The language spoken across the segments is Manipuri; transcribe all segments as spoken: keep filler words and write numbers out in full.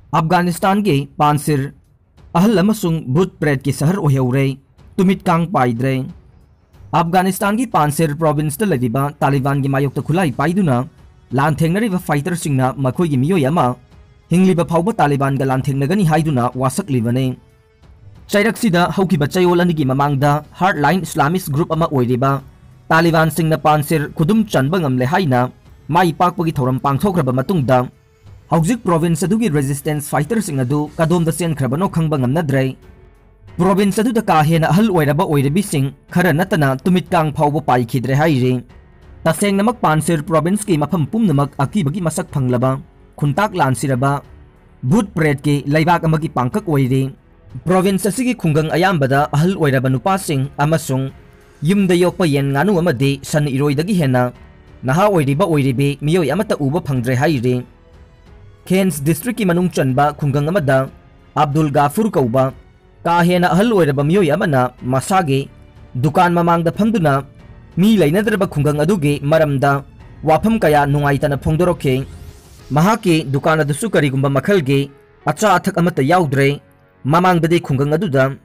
ꯑꯐꯒꯥꯅꯤꯁꯇꯥꯟꯒꯤ ꯄꯥꯟꯁꯤꯔ ꯑꯍꯜ ꯑꯃꯁꯨꯡ ꯚꯨꯠ ꯄ꯭ꯔꯦꯠꯀꯤ ꯁꯍꯔ ꯑꯣꯏꯍꯧꯔꯦ꯫ ꯇꯨꯃꯤꯠ ꯀꯥꯡ ꯄꯥꯏꯗ꯭ꯔꯦ꯫ ꯑꯐꯒꯥꯅꯤꯁꯇꯥꯟꯒꯤ ꯄꯥꯟꯁꯤꯔ ꯄ꯭ꯔꯣꯚꯤꯟꯁꯇ ꯂꯩꯔꯤꯕ ꯇꯥꯂꯤꯕꯥꯟꯒꯤ ꯃꯥꯌꯣꯛꯇ ꯈꯨꯠꯂꯥꯏ ꯄꯥꯏꯗꯨꯅ ꯂꯥꯟꯊꯦꯡꯅꯔꯤꯕ ꯐꯥꯏꯇꯔꯁꯤꯡꯅ ꯃꯈꯣꯏꯒꯤ ꯃꯤꯑꯣꯏ ꯑꯃ ꯍꯤꯡꯂꯤꯕ ꯐꯥꯎꯕ ꯇꯥꯂꯤꯕꯥꯟꯒ ꯂꯥꯟꯊꯦꯡꯅꯒꯅꯤ ꯍꯥꯏꯗꯨꯅ ꯋꯥꯁꯛꯂꯤꯕꯅꯤ꯫ ꯆꯩꯔꯛꯁꯤꯗ ꯍꯧꯈꯤꯕ ꯆꯌꯣꯜ ꯑꯅꯤꯒꯤ ꯃꯃꯥꯡꯗ ꯍꯥꯔꯠꯂꯥꯏꯟ ꯏꯁꯂꯥꯃꯤꯁ ꯒ꯭ꯔꯨꯞ ꯑꯃ ꯑꯣꯏꯔꯤꯕ ꯇꯥꯂꯤꯕꯥꯟꯁꯤꯡꯅ ꯄꯥꯟꯁꯤꯔ ꯈꯨꯗꯨꯝ ꯆꯟꯕ ꯉꯝꯂꯦ ꯍꯥꯏꯅ ꯃꯥꯏ ꯄꯥꯛꯄꯒꯤ ꯊꯧꯔꯝ ꯄꯥꯡꯊꯣꯛꯈ꯭ꯔꯕ ꯃꯇꯨꯡꯗ, ꯍꯧꯖꯤꯛ ꯄ꯭ꯔꯣꯚꯤꯟꯁ ꯑꯗꯨꯒꯤ ꯔꯦꯖꯤꯁꯇꯦꯟꯁ ꯐꯥꯏꯇꯔꯁꯤꯡ ꯑꯗꯨ ꯀꯗꯣꯝꯗ ꯆꯦꯟꯈ꯭ꯔꯕꯅꯣ ꯈꯪꯕ ꯉꯝꯅꯗ꯭ꯔꯦ꯫ ꯄ꯭ꯔꯣꯚꯤꯟꯁ ꯑꯗꯨꯗ ꯀꯥ ꯍꯦꯟꯅ ꯑꯍꯜ ꯑꯣꯏꯔꯕ ꯑꯣꯏꯔꯕꯤꯁꯤꯡ ꯈꯔ ꯅꯠꯇꯅ ꯇꯨꯃꯤꯠ ꯀꯥꯡ ꯐꯥꯎꯕ ꯄꯥꯏꯈꯤꯗ꯭ꯔꯦ ꯍꯥꯏꯔꯤ꯫ ꯇꯁꯦꯡꯅꯃꯛ ꯄꯥꯟꯁꯤꯔ ꯄ꯭ꯔꯣꯚꯤꯟꯁꯀꯤ ꯃꯐꯝ ꯄꯨꯝꯅꯃꯛ ꯑꯀꯤꯕꯒꯤ ꯃꯁꯛ ꯐꯪꯂꯕ, ꯈꯨꯟꯇꯥꯛ ꯂꯥꯟꯁꯤꯔꯕ, ꯚꯨꯠ ꯄ꯭ꯔꯦꯠꯀꯤ ꯂꯩꯕꯥꯛ ꯑꯃꯒꯤ ꯄꯥꯡꯀꯛ ꯑꯣꯏꯔꯤ꯫ ꯄ꯭ꯔꯣꯚꯤꯟꯁ ꯑꯁꯤꯒꯤ ꯈꯨꯡꯒꯪ ꯑꯌꯥꯝꯕꯗ ꯑꯍꯜ ꯑꯣꯏꯔꯕ ꯅꯨꯄꯥꯁꯤꯡ ꯑꯃꯁꯨꯡ ꯌꯨꯝꯗ ꯌꯣꯛꯄ ꯌꯦꯟ ꯉꯥꯅꯨ ꯑꯃꯗꯤ ꯁꯟ ꯏꯔꯣꯏꯗꯒꯤ ꯍꯦꯟꯅ ꯅꯍꯥ ꯑꯣꯏꯔꯤꯕ ꯑꯣꯏꯔꯤꯕꯤ ꯃꯤꯑꯣꯏ ꯑꯃꯠꯇ ꯎꯕ ꯐꯪꯗ꯭ꯔꯦ ꯍꯥꯏꯔꯤ꯫ ꯈꯦꯟꯁ ꯗꯤꯁꯇ꯭ꯔꯤꯛꯀꯤ ꯃꯅꯨꯡ ꯆꯟꯕ ꯈꯨꯡꯒꯪ ꯑꯃꯗ ꯑꯕꯗꯨꯜ ꯒꯥꯐꯨꯔ ꯀꯧꯕ ꯀꯥ ꯍꯦꯟꯅ ꯑꯍꯜ ꯑꯣꯏꯔꯕ ꯃꯤꯑꯣꯏ ꯑꯃꯅ ꯃꯁꯥꯒꯤ ꯗꯨꯀꯥꯟ ꯃꯃꯥꯡꯗ ꯐꯝꯗꯨꯅ ꯃꯤ ꯂꯩꯅꯗ꯭ꯔꯕ ꯈꯨꯡꯒꯪ ꯑꯗꯨꯒꯤ ꯃꯔꯝꯗ ꯋꯥꯐꯝ ꯀꯌꯥ ꯅꯨꯡꯉꯥꯏꯇꯅ ꯐꯣꯡꯗꯣꯔꯛꯈꯤ꯫ ꯃꯍꯥꯛꯀꯤ ꯗꯨꯀꯥꯟ ꯑꯗꯨꯁꯨ ꯀꯔꯤꯒꯨꯝꯕ ꯃꯈꯜꯒꯤ ꯑꯆꯥ ꯑꯊꯛ ꯑꯃꯠꯇ ꯌꯥꯎꯗ꯭ꯔꯦ꯫ ꯃꯃꯥꯡꯗꯗꯤ ꯈꯨꯡꯒꯪ ꯑꯗꯨꯗ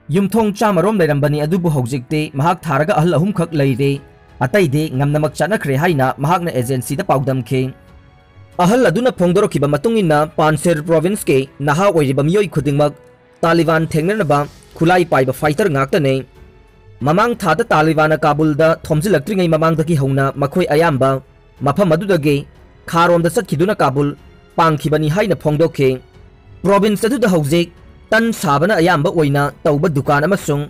ꯌꯨꯝꯊꯣꯡ ꯆꯥꯝꯃꯔꯣꯝ ꯂꯩꯔꯝꯕꯅꯤ, ꯑꯗꯨꯕꯨ ꯍꯧꯖꯤꯛꯇꯤ ꯃꯍꯥꯛ ꯊꯥꯔꯒ ꯑꯍꯜ ꯑꯍꯨꯝꯈꯛ ꯂꯩꯔꯦ꯫ ꯑꯇꯩꯗꯤ ꯉꯝꯅꯃꯛ ꯆꯠꯅꯈ꯭ꯔꯦ ꯍꯥꯏꯅ ꯃꯍꯥꯛꯅ ꯑꯦꯖꯦꯟꯁꯤꯗ ꯄꯥꯎꯗꯝꯈꯤ꯫ ꯑꯍꯜ ꯑꯗꯨꯅ ꯐꯣꯡꯗꯣꯔꯛꯈꯤꯕ ꯃꯇꯨꯡ ꯏꯟꯅ, ꯄꯥꯟꯁꯤꯔ ꯄ꯭ꯔꯣꯚꯤꯟꯁꯀꯤ ꯅꯍꯥ ꯑꯣꯏꯔꯤꯕ ꯃꯤꯑꯣꯏ ꯈꯨꯗꯤꯡꯃꯛ ꯇꯥꯂꯤꯕꯥꯟ ꯊꯦꯡꯅꯅꯕ ꯈꯨꯠꯂꯥꯏ ꯄꯥꯏꯕ ꯐꯥꯏꯇꯔ ꯉꯥꯛꯇꯅꯤ꯫ ꯃꯃꯥꯡ ꯊꯥꯗ ꯇꯥꯂꯤꯕꯥꯟꯅ ꯀꯥꯕꯨꯜꯗ ꯊꯣꯝꯖꯤꯜꯂꯛꯇ꯭ꯔꯤꯉꯩ ꯃꯃꯥꯡꯗꯒꯤ ꯍꯧꯅ ꯃꯈꯣꯏ ꯑꯌꯥꯝꯕ ꯃꯐꯝ ꯑꯗꯨꯗꯒꯤ ꯈꯥꯔꯣꯝꯗ ꯆꯠꯈꯤꯗꯨꯅ ꯀꯥꯕꯨꯜ ꯄꯥꯡꯈꯤꯕꯅꯤ ꯍꯥꯏꯅ ꯐꯣꯡꯗꯣꯛꯈꯤ꯫ ꯄ꯭ꯔꯣꯚꯤꯟꯁ ꯑꯗꯨꯗ ꯍꯧꯖꯤꯛ ꯇꯟ ꯁꯥꯕꯅ ꯑꯌꯥꯝꯕ ꯑꯣꯏꯅ ꯇꯧꯕ ꯗꯨꯀꯥꯟ ꯑꯃꯁꯨꯡ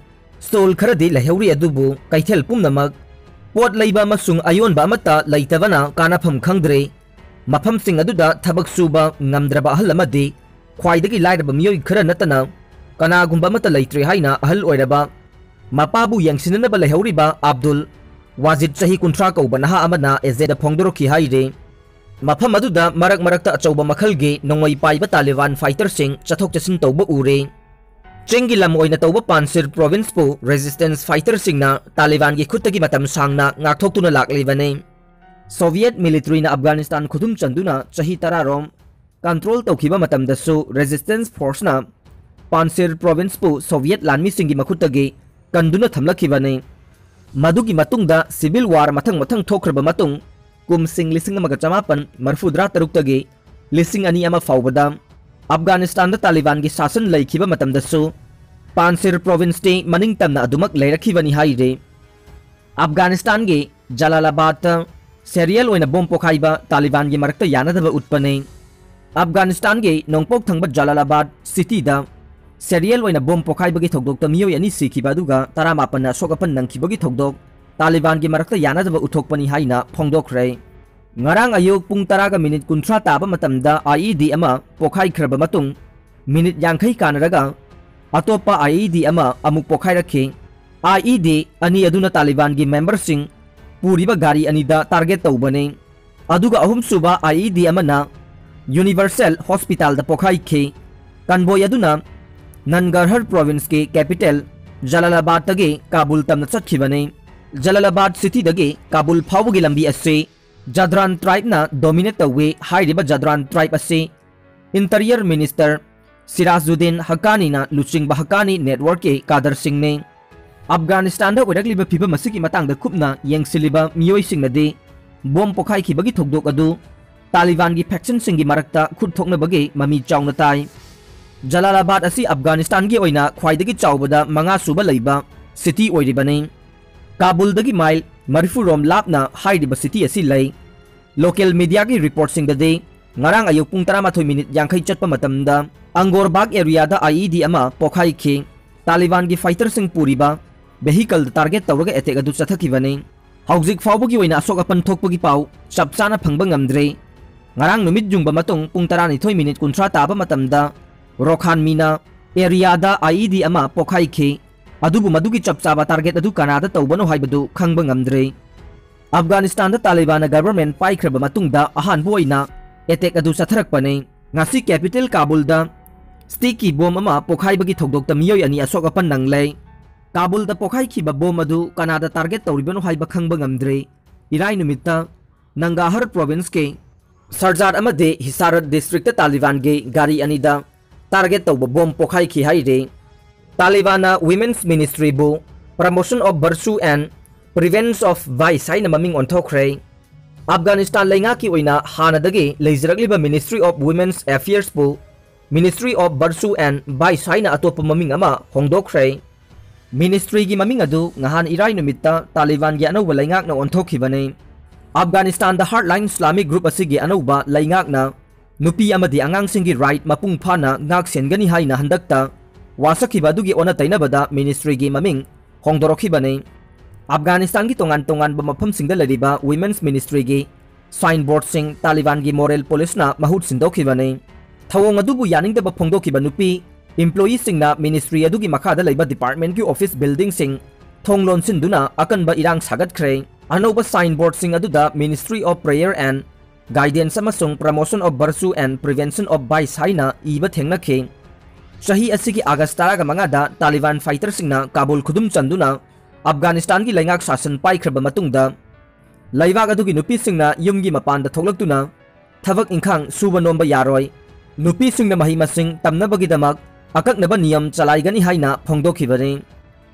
ꯁ꯭ꯇꯣꯜ ꯈꯔꯗꯤ ꯂꯩꯍꯧꯔꯤ, ꯑꯗꯨꯕꯨ ꯀꯩꯊꯦꯜ ꯄꯨꯝꯅꯃꯛ ꯄꯣꯠ ꯂꯩꯕ ꯑꯃꯁꯨꯡ ꯑꯌꯣꯟꯕ ꯑꯃꯠꯇ ꯂꯩꯇꯕꯅ ꯀꯥꯅꯐꯝ ꯈꯪꯗ꯭ꯔꯦ꯫ ꯃꯐꯝꯁꯤꯡ ꯑꯗꯨꯗ ꯊꯕꯛ ꯁꯨꯕ ꯉꯝꯗ꯭ꯔꯕ ꯑꯍꯜ ꯑꯃꯗꯤ ꯈ꯭ꯋꯥꯏꯗꯒꯤ ꯂꯥꯏꯔꯕ ꯃꯤꯑꯣꯏ ꯈꯔ ꯅꯠꯇꯅ ꯀꯅꯥꯒꯨꯝꯕ ꯑꯃꯠꯇ ꯂꯩꯇ꯭ꯔꯦ ꯍꯥꯏꯅ ꯑꯍꯜ ꯑꯣꯏꯔꯕ ꯃꯄꯥꯕꯨ ꯌꯦꯡꯁꯤꯟꯅꯅꯕ ꯂꯩꯍꯧꯔꯤꯕ ꯑꯕꯗꯨꯜ ꯋꯥꯖꯤꯗ, ꯆꯍꯤ ꯀꯨꯟꯊ꯭ꯔꯥ ꯀꯧꯕ ꯅꯍꯥ ꯑꯃꯅ ꯑꯦꯖꯦꯗ ꯐꯣꯡꯗꯣꯔꯛꯈꯤ ꯍꯥꯏꯔꯤ꯫ ꯃꯐꯝ ꯑꯗꯨꯗ ꯃꯔꯛ ꯃꯔꯛꯇ ꯑꯆꯧꯕ ꯃꯈꯜꯒꯤ ꯅꯣꯡꯃꯩ ꯄꯥꯏꯕ ꯇꯥꯂꯤꯕꯥꯟ ꯐꯥꯏꯇꯔꯁꯤꯡ ꯆꯠꯊꯣꯛ ꯆꯠꯁꯤꯟ ꯇꯧꯕ ꯎꯔꯦ꯫ ꯆꯤꯡꯒꯤ ꯂꯝ ꯑꯣꯏꯅ ꯇꯧꯕ ꯄꯥꯟꯁꯤꯔ ꯄ꯭ꯔꯣꯚꯤꯟꯁꯄꯨ ꯔꯦꯖꯤꯁꯇꯦꯟꯁ ꯐꯥꯏꯇꯔꯁꯤꯡꯅ ꯇꯥꯂꯤꯕꯥꯟꯒꯤ ꯈꯨꯠꯇꯒꯤ ꯃꯇꯝ ꯁꯥꯡꯅ ꯉꯥꯛꯊꯣꯛꯇꯨꯅ ꯂꯥꯛꯂꯤꯕꯅꯤ꯫ ꯁꯣꯚꯤꯌꯦꯠ ꯃꯤꯂꯤꯇꯔꯤꯅ ꯑꯐꯒꯥꯅꯤꯁꯇꯥꯟ ꯈꯨꯗꯨꯝ ꯆꯟꯗꯨꯅ ꯆꯍꯤ ꯇꯔꯥꯔꯣꯝ control ꯇꯧꯈꯤꯕ ꯃꯇꯝꯗꯁꯨ resistance forceꯅ Panjshir provinceꯄꯨ Soviet ꯂꯥꯟꯃꯤꯁꯤꯡꯒꯤ ꯃꯈꯨꯠꯇꯒꯤ ꯀꯟꯗꯨꯅ ꯊꯝꯂꯛꯈꯤꯕꯅꯤ꯫ ꯃꯗꯨꯒꯤ ꯃꯇꯨꯡꯗ civil war ꯃꯊꯪ ꯃꯊꯪ ꯊꯣꯛꯈ꯭ꯔꯕ ꯃꯇꯨꯡ, ꯀꯨꯝꯁꯤꯡ ꯂꯤꯁꯤꯡ ꯑꯃꯒ ꯆꯃꯥꯄꯟ ꯃꯔꯤꯐꯨꯇꯔꯨꯛꯇꯒꯤ ꯂꯤꯁꯤꯡ ꯑꯅꯤ ꯑꯃ ꯐꯥꯎꯕꯗ ꯑꯐꯒꯥꯅꯤꯁꯇꯥꯟꯗ ꯇꯥꯂꯤꯕꯥꯟꯒꯤ ꯁꯥꯁꯟ ꯂꯩꯈꯤꯕ ꯃꯇꯝꯗꯁꯨ Panjshir provinceꯇꯤ ꯃꯅꯤꯡ ꯇꯝꯅ ꯑꯗꯨꯃꯛ ꯂꯩꯔꯛꯈꯤꯕꯅꯤ ꯍꯥꯏꯔꯤ꯫ ꯑꯐꯒꯥꯅꯤꯁꯇꯥꯟꯒꯤ ꯖꯂꯥꯂꯥꯕꯥꯗꯇ serial ꯑꯣꯏꯅ ꯕꯣꯝ ꯄꯣꯈꯥꯏꯕ ꯇꯥꯂꯤꯕꯥꯟꯒꯤ ꯃꯔꯛꯇ ꯌꯥꯅꯗꯕ ꯎꯠꯄꯅꯤ꯫ ꯑꯐꯒꯥꯅꯤꯁꯇꯥꯟꯒꯤ ꯅꯣꯡꯄꯣꯛ ꯊꯪꯕ ꯖꯂꯥꯂꯥꯕꯥꯗ cityꯗ serial ꯑꯣꯏꯅ ꯕꯣꯝ ꯄꯣꯈꯥꯏꯕꯒꯤ ꯊꯧꯗꯣꯛꯇ ꯃꯤꯑꯣꯏ ꯑꯅꯤ ꯁꯤꯈꯤꯕ ꯑꯗꯨꯒ ꯇꯔꯥꯃꯥꯄꯟꯅ ꯑꯁꯣꯛ ꯑꯄꯟ ꯅꯪꯈꯤꯕꯒꯤ ꯊꯧꯗꯣꯛ ꯇꯥꯂꯤꯕꯥꯟꯒꯤ ꯃꯔꯛꯇ ꯌꯥꯅꯗꯕ ꯎꯠꯊꯣꯛꯄꯅꯤ ꯍꯥꯏꯅ ꯐꯣꯡꯗꯣꯛꯈ꯭ꯔꯦ꯫ ꯉꯔꯥꯡ ꯑꯌꯨꯛ ꯄꯨꯡ ꯇꯔꯥꯒ ꯃꯤꯅꯤꯠ ꯀꯨꯟꯊ꯭ꯔꯥ ꯇꯥꯕ ꯃꯇꯝꯗ IED ꯑꯃ ꯄꯣꯈꯥꯏꯈ꯭ꯔꯕ ꯃꯇꯨꯡ, ꯃꯤꯅꯤꯠ ꯌꯥꯡꯈꯩ ꯀꯥꯟꯅꯔꯒ ꯑꯇꯣꯞꯄ IED ꯑꯃ ꯑꯃꯨꯛ ꯄꯣꯈꯥꯏꯔꯛꯈꯤ꯫ IED ꯑꯅꯤ ꯑꯗꯨꯅ ꯇꯥꯂꯤꯕꯥꯟꯒꯤ memberꯁꯤꯡ ꯄꯨꯔꯤꯕ ꯒꯥꯔꯤ ꯑꯅꯤꯗ target ꯇꯧꯕꯅꯤ꯫ ꯑꯗꯨꯒ ꯑꯍꯨꯝꯁꯨꯕ IED ꯑꯃꯅ Universal Hospitalꯗ ꯄꯣꯈꯥꯏꯈꯤ꯫ Convoy ꯑꯗꯨꯅ ꯅꯟꯒꯔꯍꯔ provinceꯀꯤ capital ꯖꯂꯥꯂꯥꯕꯥꯗꯇꯒꯤ ꯀꯥꯕꯨꯜ ꯇꯝꯅ ꯆꯠꯈꯤꯕꯅꯤ꯫ ꯖꯂꯥꯂꯥꯕꯥꯗ cityꯗꯒꯤ ꯀꯥꯕꯨꯜ ꯐꯥꯎꯕꯒꯤ ꯂꯝꯕꯤ ꯑꯁꯤ ꯖꯗ꯭ꯔꯥꯟ tribeꯅ dominate ꯇꯧꯏ꯫ ꯍꯥꯏꯔꯤꯕ ꯖꯗ꯭ꯔꯥꯟ tribe ꯑꯁꯤ Interior Minister ꯁꯤꯔꯥꯖꯨꯗꯤꯟ ꯍꯛꯀꯥꯅꯤꯅ ꯂꯨꯆꯤꯡꯕ ꯍꯛꯀꯥꯅꯤ networkꯀꯤ cadreꯁꯤꯡꯅꯤ꯫ ꯑꯐꯒꯥꯅꯤꯁꯇꯥꯟꯗ ꯑꯣꯏꯔꯛꯂꯤꯕ ꯐꯤꯚꯝ ꯑꯁꯤꯒꯤ ꯃꯇꯥꯡꯗ ꯀꯨꯞꯅ ꯌꯦꯡꯁꯤꯜꯂꯤꯕ ꯃꯤꯑꯣꯏꯁꯤꯡꯅꯗꯤ ꯕꯣꯝ ꯄꯣꯈꯥꯏꯈꯤꯕꯒꯤ ꯊꯧꯗꯣꯛ ꯑꯗꯨ ꯇꯥꯂꯤꯕꯥꯟꯒꯤ factionꯁꯤꯡꯒꯤ ꯃꯔꯛꯇ ꯈꯨꯠ ꯊꯣꯛꯅꯕꯒꯤ ꯃꯃꯤ ꯆꯥꯎꯅ ꯇꯥꯏ꯫ ꯖꯂꯥꯂꯥꯕꯥꯗ ꯑꯁꯤ ꯑꯐꯒꯥꯅꯤꯁꯇꯥꯟꯒꯤ ꯑꯣꯏꯅ ꯈ꯭ꯋꯥꯏꯗꯒꯤ ꯆꯥꯎꯕꯗ ꯃꯉꯥ ꯁꯨꯕ ꯂꯩꯕ city ꯑꯣꯏꯔꯤꯕꯅꯤ꯫ ꯀꯥꯕꯨꯜꯗꯒꯤ mile ꯃꯔꯤꯐꯨ ꯔꯣꯝ ꯂꯥꯞꯅ ꯍꯥꯏꯔꯤꯕ city ꯑꯁꯤ ꯂꯩ꯫ Local mediaꯒꯤ reportꯁꯤꯡꯗꯗꯤ ꯉꯔꯥꯡ ꯑꯌꯨꯛ ꯄꯨꯡ ꯇꯔꯥꯃꯥꯊꯣꯏ ꯃꯤꯅꯤꯠ ꯌꯥꯡꯈꯩ ꯆꯠꯄ ꯃꯇꯝꯗ ꯑꯪꯒꯣꯔꯕꯥꯒ areaꯗ IED ꯑꯃ ꯄꯣꯈꯥꯏꯈꯤ꯫ ꯇꯥꯂꯤꯕꯥꯟꯒꯤ fighterꯁꯤꯡ ꯄꯨꯔꯤꯕ vehicleꯗ target ꯇꯧꯔꯒ attack ꯑꯗꯨ ꯆꯠꯊꯈꯤꯕꯅꯤ꯫ ꯍꯧꯖꯤꯛ ꯐꯥꯎꯕꯒꯤ ꯑꯣꯏꯅ ꯑꯁꯣꯛ ꯑꯄꯟ ꯊꯣꯛꯄꯒꯤ ꯄꯥꯎ ꯆꯞ ꯆꯥꯅ ꯐꯪꯕ ꯉꯝꯗ꯭ꯔꯤ꯫ ꯉꯔꯥꯡ ꯅꯨꯃꯤꯠ ꯌꯨꯡꯕ ꯃꯇꯨꯡ ꯄꯨꯡ ꯇꯔꯥꯅꯤꯊꯣꯏ ꯃꯤꯅꯤꯠ ꯀꯨꯟꯊ꯭ꯔꯥ ꯇꯥꯕ ꯃꯇꯝꯗ ꯔꯣꯈꯥꯟꯃꯤꯅ areaꯗ IED ꯑꯃ ꯄꯣꯈꯥꯏꯈꯤ꯫ ꯑꯗꯨꯕꯨ ꯃꯗꯨꯒꯤ ꯆꯞ ꯆꯥꯕ target ꯑꯗꯨ ꯀꯅꯥꯗ ꯇꯧꯕꯅꯣ ꯍꯥꯏꯕꯗꯨ ꯈꯪꯕ ꯉꯝꯗ꯭ꯔꯤ꯫ ꯑꯐꯒꯥꯅꯤꯁꯇꯥꯟꯗ ꯇꯥꯂꯤꯕꯥꯟꯅ government ꯄꯥꯏꯈ꯭ꯔꯕ ꯃꯇꯨꯡꯗ ꯑꯍꯥꯟꯕ ꯑꯣꯏꯅ attack ꯑꯗꯨ ꯆꯠꯊꯔꯛꯄꯅꯤ꯫ ꯉꯁꯤ capital ꯀꯥꯕꯨꯜꯗ sticky bomb ꯑꯃ ꯄꯣꯈꯥꯏꯕꯒꯤ ꯊꯧꯗꯣꯛꯇ ꯃꯤꯑꯣꯏ ꯑꯅꯤ ꯑꯁꯣꯛ ꯑꯄꯟ ꯅꯪꯂꯦ꯫ ꯀꯥꯕꯨꯜꯗ ꯄꯣꯈꯥꯏꯈꯤꯕ bomb ꯑꯗꯨ ꯀꯅꯥꯗ target ꯇꯧꯔꯤꯕꯅꯣ ꯍꯥꯏꯕ ꯈꯪꯕ ꯉꯝꯗ꯭ꯔꯤ꯫ ꯏꯔꯥꯏ ꯅꯨꯃꯤꯠꯇ ꯅꯪꯒꯥꯍꯔ provinceꯀꯤ ꯁꯔꯖꯥꯠ ꯑꯃꯗꯤ ꯍꯤꯁꯥꯔꯠ ꯗꯤꯁꯇ꯭ꯔꯤꯛꯇ ꯇꯥꯂꯤꯕꯥꯟꯒꯤ ꯒꯥꯔꯤ ꯑꯅꯤꯗ ꯇꯥꯔꯒꯦꯠ ꯇꯧꯕ ꯕꯣꯝ ꯄꯣꯈꯥꯏꯈꯤ ꯍꯥꯏꯔꯤ꯫ ꯇꯥꯂꯤꯕꯥꯟꯅ Women's Ministryꯕꯨ Promotion of Virtue and Prevention of Vice ꯍꯥꯏꯅ ꯃꯃꯤꯡ ꯑꯣꯟꯊꯣꯛꯈ꯭ꯔꯦ꯫ ꯑꯐꯒꯥꯅꯤꯁꯇꯥꯟ ꯂꯩꯉꯥꯛꯀꯤ ꯑꯣꯏꯅ ꯍꯥꯟꯅꯗꯒꯤ ꯂꯩꯖꯔꯛꯂꯤꯕ Ministry of Women's Affairsꯄꯨ Ministry of Virtue and Vice ꯍꯥꯏꯅ ꯑꯇꯣꯞꯄ ꯃꯃꯤꯡ ꯑꯃ ꯍꯣꯡꯗꯣꯛꯈ꯭ꯔꯦ꯫ Ministryꯒꯤ ꯃꯃꯤꯡ ꯑꯗꯨ ꯉꯍꯥꯟ ꯏꯔꯥꯏ ꯅꯨꯃꯤꯠꯇ ꯇꯥꯂꯤꯕꯥꯟꯒꯤ ꯑꯅꯧꯕ ꯂꯩꯉꯥꯛꯅ ꯑꯣꯟꯊꯣꯛꯈꯤꯕꯅꯤ꯫ ꯑꯐꯒꯥꯅꯤꯁꯇꯥꯟꯗ Hardline Islamic Group ꯑꯁꯤꯒꯤ ꯑꯅꯧꯕ ꯂꯩꯉꯥꯛꯅ ꯅꯨꯄꯤ ꯑꯃꯗꯤ ꯑꯉꯥꯡꯁꯤꯡꯒꯤ right ꯃꯄꯨꯡ ꯐꯥꯅ ꯉꯥꯛ ꯁꯦꯟꯒꯅꯤ ꯍꯥꯏꯅ ꯍꯟꯗꯛꯇ ꯋꯥꯁꯛꯈꯤꯕ ꯑꯗꯨꯒꯤ ꯑꯣꯟꯅ ꯇꯩꯅꯕꯗ Ministryꯒꯤ ꯃꯃꯤꯡ ꯍꯣꯡꯗꯣꯔꯛꯈꯤꯕꯅꯤ꯫ ꯑꯐꯒꯥꯅꯤꯁꯇꯥꯟꯒꯤ ꯇꯣꯉꯥꯟ ꯇꯣꯉꯥꯟꯕ ꯃꯐꯝꯁꯤꯡꯗ ꯂꯩꯔꯤꯕ Women's Ministryꯒꯤ signboardꯁꯤꯡ ꯇꯥꯂꯤꯕꯥꯟꯒꯤ moral policeꯅ ꯃꯍꯨꯠ ꯁꯤꯟꯗꯣꯛꯈꯤꯕꯅꯤ꯫ ꯊꯧꯑꯣꯡ ꯑꯗꯨꯕꯨ ꯌꯥꯅꯤꯡꯗꯕ ꯐꯣꯡꯗꯣꯛꯈꯤꯕ ꯅꯨꯄꯤ employeeꯁꯤꯡꯅ Ministry ꯑꯗꯨꯒꯤ ꯃꯈꯥꯗ ꯂꯩꯕ departmentꯀꯤ office buildingꯁꯤꯡ ꯊꯣꯡ ꯂꯣꯟꯁꯤꯟꯗꯨꯅ ꯑꯀꯟꯕ ꯏꯔꯥꯡ ꯁꯥꯒꯠꯈ꯭ꯔꯦ꯫ ꯑꯅꯧꯕ signboardꯁꯤꯡ ꯑꯗꯨꯗ Ministry of Prayer and Guidance ꯑꯃꯁꯨꯡ Promotion of Virtue and Prevention of Vice ꯍꯥꯏꯅ ꯏꯕ ꯊꯦꯡꯅꯈꯤ꯫ ꯆꯍꯤ ꯑꯁꯤꯒꯤ ꯑꯥꯒꯁ ꯇꯔꯥꯃꯉꯥꯗ ꯇꯥꯂꯤꯕꯥꯟ fighterꯁꯤꯡꯅ ꯀꯥꯕꯨꯜ ꯈꯨꯗꯨꯝ ꯆꯟꯗꯨꯅ ꯑꯐꯒꯥꯅꯤꯁꯇꯥꯟꯒꯤ ꯂꯩꯉꯥꯛ ꯁꯥꯁꯟ ꯄꯥꯏꯈ꯭ꯔꯕ ꯃꯇꯨꯡꯗ, ꯂꯩꯕꯥꯛ ꯑꯗꯨꯒꯤ ꯅꯨꯄꯤꯁꯤꯡꯅ ꯌꯨꯝꯒꯤ ꯃꯄꯥꯟꯗ ꯊꯣꯛꯂꯛꯇꯨꯅ ꯊꯕꯛ ꯏꯪꯈꯥꯡ ꯁꯨꯕ ꯅꯣꯝꯕ ꯌꯥꯔꯣꯏ, ꯅꯨꯄꯤꯁꯤꯡꯅ ꯃꯍꯩ ꯃꯁꯤꯡ ꯇꯝꯅꯕꯒꯤꯗꯃꯛ ꯑꯀꯛꯅꯕ ꯅꯤꯌꯝ ꯆꯂꯥꯏꯒꯅꯤ ꯍꯥꯏꯅ ꯐꯣꯡꯗꯣꯛꯈꯤꯕꯅꯤ꯫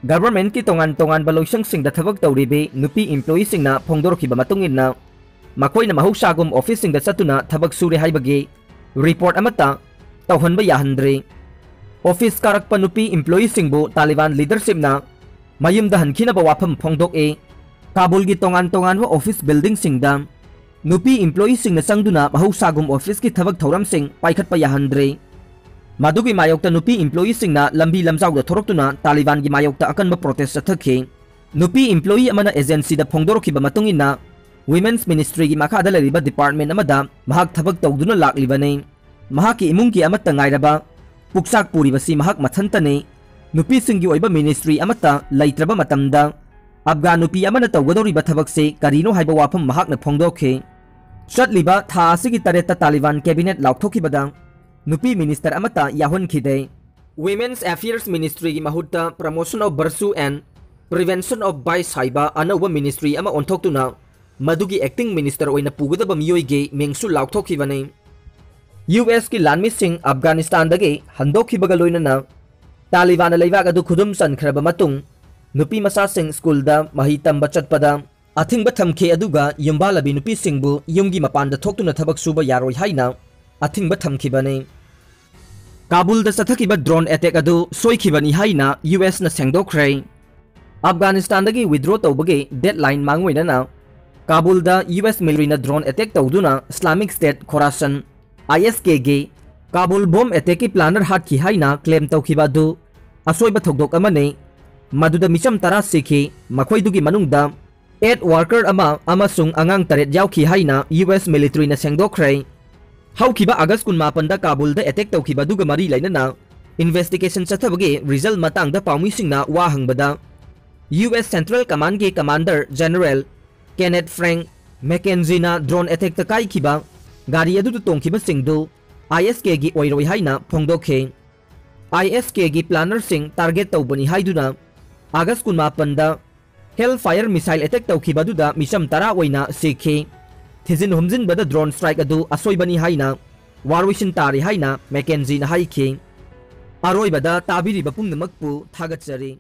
Governmentꯀꯤ ꯇꯣꯉꯥꯟ ꯇꯣꯉꯥꯟꯕ ꯂꯣꯏꯁꯪꯁꯤꯡꯗ ꯊꯕꯛ ꯇꯧꯔꯤꯕꯤ ꯅꯨꯄꯤ employeeꯁꯤꯡꯅ ꯐꯣꯡꯗꯣꯔꯛꯈꯤꯕ ꯃꯇꯨꯡ ꯏꯟꯅ, ꯃꯈꯣꯏꯅ ꯃꯍꯧꯁꯥꯒꯨꯝ officeꯁꯤꯡꯗ ꯆꯠꯇꯨꯅ ꯊꯕꯛ ꯁꯨꯔꯦ ꯍꯥꯏꯕꯒꯤ report ꯑꯃꯠꯇ ꯇꯧꯍꯟꯕ ꯌꯥꯍꯟꯗ꯭ꯔꯤ꯫ Office ꯀꯥꯔꯛꯄ ꯅꯨꯄꯤ employeeꯁꯤꯡꯕꯨ ꯇꯥꯂꯤꯕꯥꯟ leadershipꯅ ꯃꯌꯨꯝꯗ ꯍꯟꯈꯤꯅꯕ ꯋꯥꯐꯝ ꯐꯣꯡꯗꯣꯛꯏ꯫ ꯀꯥꯕꯨꯜꯒꯤ ꯇꯣꯉꯥꯟ ꯇꯣꯉꯥꯟꯕ office buildingꯁꯤꯡꯗ ꯅꯨꯄꯤ employeeꯁꯤꯡꯅ ꯆꯪꯗꯨꯅ ꯃꯍꯧꯁꯥꯒꯨꯝ officeꯀꯤ ꯊꯕꯛ ꯊꯧꯔꯝꯁꯤꯡ ꯄꯥꯏꯈꯠꯄ ꯌꯥꯍꯟꯗ꯭ꯔꯤ꯫ ꯃꯗꯨꯒꯤ ꯃꯥꯌꯣꯛꯇ ꯅꯨꯄꯤ employeeꯁꯤꯡꯅ ꯂꯝꯕꯤ ꯂꯝꯖꯥꯎꯗ ꯊꯣꯔꯛꯇꯨꯅ ꯇꯥꯂꯤꯕꯥꯟꯒꯤ ꯃꯥꯌꯣꯛꯇ ꯑꯀꯟꯕ protest ꯆꯠꯊꯈꯤ꯫ ꯅꯨꯄꯤ employee ꯑꯃꯅ agencyꯗ ꯐꯣꯡꯗꯣꯔꯛꯈꯤꯕ ꯃꯇꯨꯡ ꯏꯟꯅ, Women's Ministryꯒꯤ ꯃꯈꯥꯗ ꯂꯩꯔꯤꯕ department ꯑꯃꯗ ꯃꯍꯥꯛ ꯊꯕꯛ ꯇꯧꯗꯨꯅ ꯂꯥꯛꯂꯤꯕꯅꯤ꯫ ꯃꯍꯥꯛꯀꯤ ꯏꯃꯨꯡꯒꯤ ꯑꯃꯠꯇ ꯉꯥꯏꯔꯕ ꯄꯨꯛꯆꯥꯛ ꯄꯨꯔꯤꯕꯁꯤ ꯃꯍꯥꯛ ꯃꯊꯟꯇꯅꯤ꯫ ꯅꯨꯄꯤꯁꯤꯡꯒꯤ ꯑꯣꯏꯕ ministry ꯑꯃꯠꯇ ꯂꯩꯇ꯭ꯔꯕ ꯃꯇꯝꯗ, ꯑꯐꯒꯥꯟ ꯅꯨꯄꯤ ꯑꯃꯅ ꯇꯧꯒꯗꯧꯔꯤꯕ ꯊꯕꯛꯁꯤ ꯀꯔꯤꯅꯣ ꯍꯥꯏꯕ ꯋꯥꯐꯝ ꯃꯍꯥꯛꯅ ꯐꯣꯡꯗꯣꯛꯈꯤ꯫ ꯆꯠꯂꯤꯕ ꯊꯥ ꯑꯁꯤꯒꯤ ꯇꯔꯦꯠꯇ ꯇꯥꯂꯤꯕꯥꯟ cabinet ꯂꯥꯎꯊꯣꯛꯈꯤꯕꯗ ꯅꯨꯄꯤ minister ꯑꯃꯠꯇ ꯌꯥꯎꯍꯟꯈꯤꯗꯦ꯫ Women's Affairs Ministryꯒꯤ ꯃꯍꯨꯠꯇ Promotion of Virtue and Prevention of Vice ꯍꯥꯏꯕ ꯑꯅꯧꯕ ministry ꯑꯃ ꯑꯣꯟꯊꯣꯛꯇꯨꯅ ꯃꯗꯨꯒꯤ acting minister ꯑꯣꯏꯅ ꯄꯨꯒꯗꯕ ꯃꯤꯑꯣꯏꯒꯤ ꯃꯤꯡꯁꯨ ꯂꯥꯎꯊꯣꯛꯈꯤꯕꯅꯤ꯫ ꯌꯨ ꯑꯦꯁꯀꯤ ꯂꯥꯟꯃꯤꯁꯤꯡ ꯑꯐꯒꯥꯅꯤꯁꯇꯥꯟꯗꯒꯤ ꯍꯟꯗꯣꯛꯈꯤꯕꯒ ꯂꯣꯏꯅꯅ ꯇꯥꯂꯤꯕꯥꯟꯅ ꯂꯩꯕꯥꯛ ꯑꯗꯨ ꯈꯨꯗꯨꯝ ꯆꯟꯈ꯭ꯔꯕ ꯃꯇꯨꯡ, ꯅꯨꯄꯤ ꯃꯆꯥꯁꯤꯡ ꯁ꯭ꯀꯨꯜꯗ ꯃꯍꯩ ꯇꯝꯕ ꯆꯠꯄꯗ ꯑꯊꯤꯡꯕ ꯊꯝꯈꯤ, ꯑꯗꯨꯒ ꯌꯨꯝꯕꯥꯜꯂꯕꯤ ꯅꯨꯄꯤꯁꯤꯡꯕꯨ ꯌꯨꯝꯒꯤ ꯃꯄꯥꯟꯗ ꯊꯣꯛꯇꯨꯅ ꯊꯕꯛ ꯁꯨꯕ ꯌꯥꯔꯣꯏ ꯍꯥꯏꯅ ꯑꯊꯤꯡꯕ ꯊꯝꯈꯤꯕꯅꯤ꯫ ꯀꯥꯕꯨꯜꯗ ꯆꯠꯊꯈꯤꯕ drone attack ꯑꯗꯨ ꯁꯣꯏꯈꯤꯕꯅꯤ ꯍꯥꯏꯅ ꯌꯨ ꯑꯦꯁꯅ ꯁꯦꯡꯗꯣꯛꯈ꯭ꯔꯦ꯫ ꯑꯐꯒꯥꯅꯤꯁꯇꯥꯟꯗꯒꯤ withdraw ꯇꯧꯕꯒꯤ deadline ꯃꯥꯡꯑꯣꯏꯅꯅ ꯀꯥꯕꯨꯜꯗ ꯌꯨ ꯑꯦꯁ militaryꯅ drone attack ꯇꯧꯗꯨꯅ Islamic State Khorasan, I S K ꯒꯤ ꯀꯥꯕꯨꯜ bomb attackꯀꯤ planner ꯍꯥꯠꯈꯤ ꯍꯥꯏꯅ claim ꯇꯧꯈꯤꯕ ꯑꯗꯨ ꯑꯁꯣꯏꯕ ꯊꯧꯗꯣꯛ ꯑꯃꯅꯤ꯫ ꯃꯗꯨꯗ ꯃꯤꯆꯝ ꯇꯔꯥ ꯁꯤꯈꯤ, ꯃꯈꯣꯏꯗꯨꯒꯤ ꯃꯅꯨꯡꯗ aid worker ꯑꯃ ꯑꯃꯁꯨꯡ ꯑꯉꯥꯡ ꯇꯔꯦꯠ ꯌꯥꯎꯈꯤ ꯍꯥꯏꯅ ꯌꯨ ꯑꯦꯁ militaryꯅ ꯁꯦꯡꯗꯣꯛꯈ꯭ꯔꯦ꯫ ꯍꯧꯈꯤꯕ ꯑꯥꯒꯁ ꯀꯨꯟꯃꯥꯄꯟꯗ ꯀꯥꯕꯨꯜꯗ attack ꯇꯧꯈꯤꯕ ꯑꯗꯨꯒ ꯃꯔꯤ ꯂꯩꯅꯅ investigation ꯆꯠꯊꯕꯒꯤ result ꯃꯇꯥꯡꯗ ꯄꯥꯎꯃꯤꯁꯤꯡꯅ ꯋꯥ ꯍꯪꯕꯗ, ꯌꯨ ꯑꯦꯁ Central Commandꯒꯤ commander General Kenneth Frank McKenzieꯅ drone attackꯇ ꯀꯥꯏꯈꯤꯕ ꯒꯥꯔꯤ ꯑꯗꯨꯗ ꯇꯣꯡꯈꯤꯕꯁꯤꯡꯗꯨ I S Kꯒꯤ ꯑꯣꯏꯔꯣꯏ ꯍꯥꯏꯅ ꯐꯣꯡꯗꯣꯛꯈꯤ꯫ I S Kꯒꯤ plannerꯁꯤꯡ target ꯇꯧꯕꯅꯤ ꯍꯥꯏꯗꯨꯅ ꯑꯥꯒꯁ ꯀꯨꯟꯃꯥꯄꯟꯗ Hellfire missile attack ꯇꯧꯈꯤꯕ ꯑꯗꯨꯗ ꯃꯤꯆꯝ ꯇꯔꯥ ꯑꯣꯏꯅ ꯁꯤꯈꯤ꯫ ꯊꯤꯖꯤꯟ ꯍꯨꯝꯖꯤꯟꯕꯗ drone strike ꯑꯗꯨ ꯑꯁꯣꯏꯕꯅꯤ ꯍꯥꯏꯅ ꯋꯥꯔꯣꯏꯁꯤꯟ ꯇꯥꯔꯦ ꯍꯥꯏꯅ McKenzieꯅ ꯍꯥꯏꯈꯤ꯫ ꯑꯔꯣꯏꯕꯗ ꯇꯥꯕꯤꯔꯤꯕ ꯄꯨꯝꯅꯃꯛꯄꯨ ꯊꯥꯒꯠꯆꯔꯤ꯫